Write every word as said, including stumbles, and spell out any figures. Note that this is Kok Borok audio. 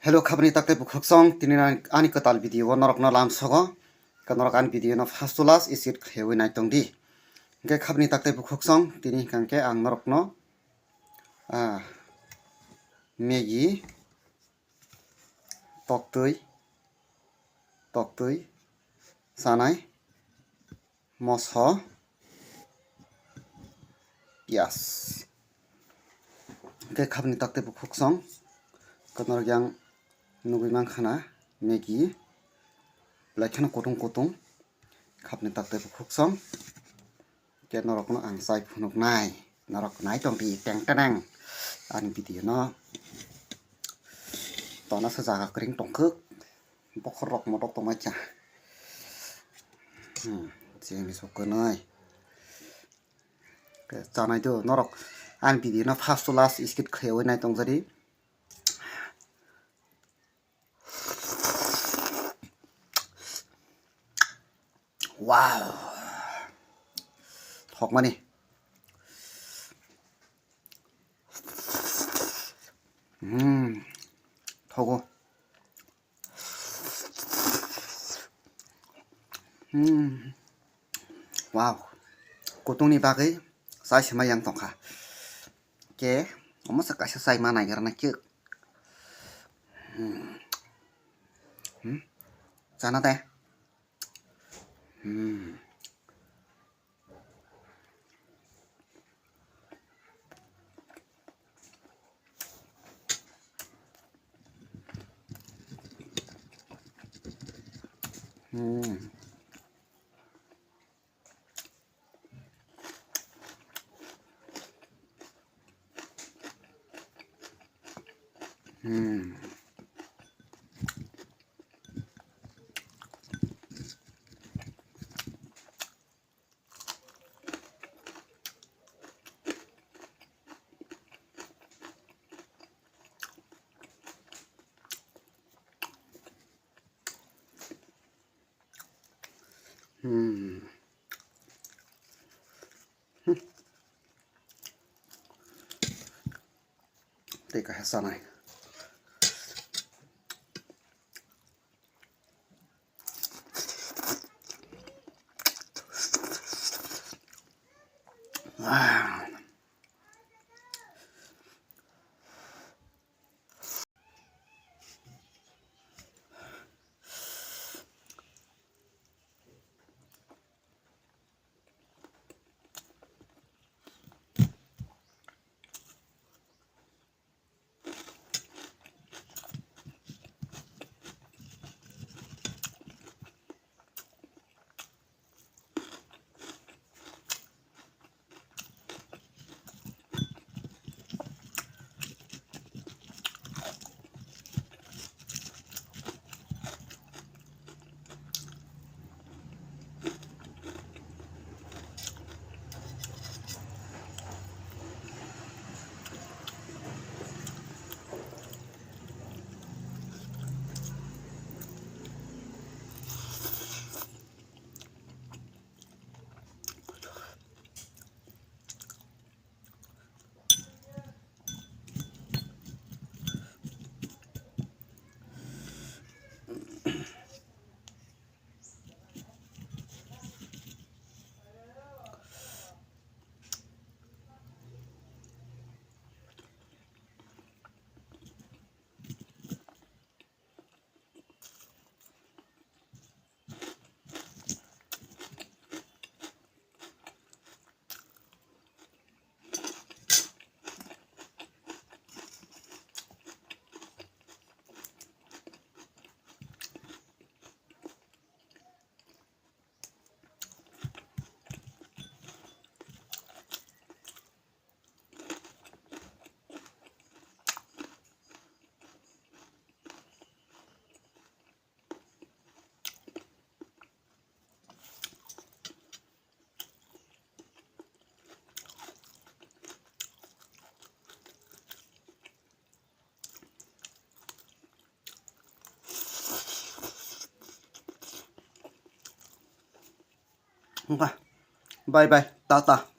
Hello, khabni takte bukhuksong, tini ani, ani kwtal video o norokno lamsogo. Ka norok ani video no first to last skip khaiwi naitong di. Hingke khabni takte bukhuksong, tini hingke ang norokno, ah, Maggi, toktwi, toktwi, sanai, moso, piyas. Hingke khabni takte bukhuksong, kotor yang nugwi mankha na Maggi, belai kheno kutung kutung, khabni takte bukhuksong. Hingke norokno ang chai phunuknai, norok naitong di teng teneng ani video no. Tona se jaga kring tongkhuk. Bokhorok motok tongmai kha. Hmm, chini sokwnoi. Ke chanai do norok ani video no first to last skip khaiwi naitong jadi. Wow. Thokmani. Hmm. Thogo. Hmm. Wow. Kutungni bagwi chai se mai yang tongkha. Ke, omo se kaisa chai ma naigra na khe. Hmm. Hmm. Chana de. Hmm. Hmm. Hmm. Hmm. Hmm. Tei kaisa chanai. Ah. Wngkha. Bye bye. Tata.